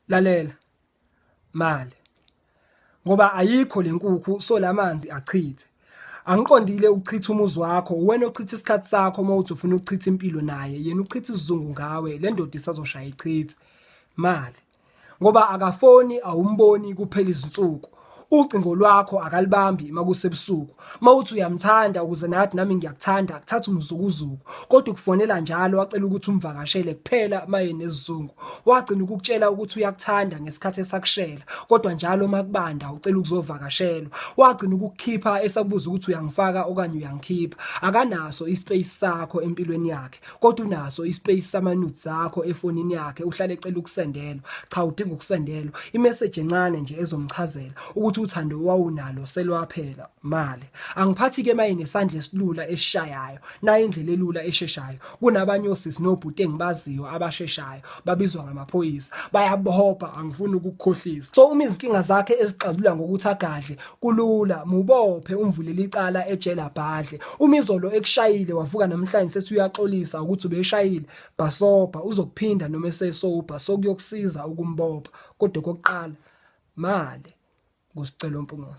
Lalela mali ngoba ayikho lenkukhu so lamanzi achithe. Angiqondile ukuchitha umuzi wakho, uwena ochitha isikhathi sakho uma uthi ufuna ukuchitha impilo naye, yena uchitha isizungu ngawe, le ndoda isazoshaya ichithe. Mali ngoba akafoni awumboni kuphela izinsuku. Ucingo lwakho akalibambi makusebusuku. Mawuthi uyamthanda ukuze nathi nami ngiyakuthanda akuthatha umzukuzuku. Kodwa ukufonela njalo wacela ukuthi umvakashele kuphela maye nesizungu. Wagcina ukukutshela ukuthi uyakuthanda ngesikhathi esakushela kodwa njalo makubanda ucela ukuzovakashelwa. Wagcina ukukukhipha esakubuza ukuthi uyangifaka okanye uyangikhipha. Akanaso ispace sakho empilweni yakhe kodwa unaso ispace sama-nudes akho efonini yakhe uhlale ecela ukusendelwa. Cha udinga ukusendelwa imessage encane nje ezomchazela ukuthi uthando wawunalo selwaphela. Mali angiphathi ke maye nesandla esilula esishayayo nayo indlela elula esheshayo kunabanye osisi nobhuti engibaziyo abasheshayo babizwa ngamaphoyisa bayabopha angifuni ukukukhohlisa. So uma izinkinga zakhe ezixazulula ngokuthi agadle kulula mubophe umvulele icala ejele abhadle. Uma izolo ekushayile wavuka namhlanje sethi uyaxolisa ukuthi ubeshayile bhasobha uzokuphinda noma esesobha sokuyokusiza ukumbopha kodwa okokuqala mali nguSicelo Mpungose.